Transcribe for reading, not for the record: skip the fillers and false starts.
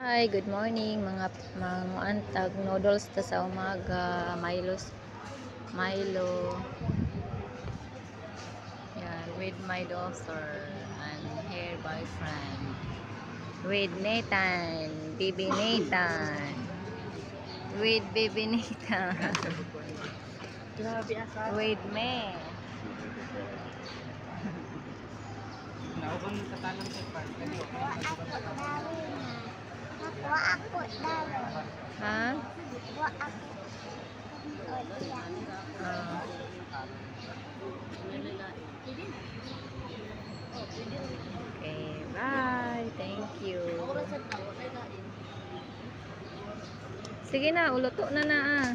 Hi, good morning, mga mga noodles ta sa umaga, Milo's Milo. Yan, with my daughter and her boyfriend. With Nathan, baby Nathan. With baby Nathan. Grabe asa. With me. Nauban sa talang sa park. Kani Wa ako daw. Ha? Wa ako. O siya. Ah. Okay, bye. Thank you. Sige na, uluto na na ah.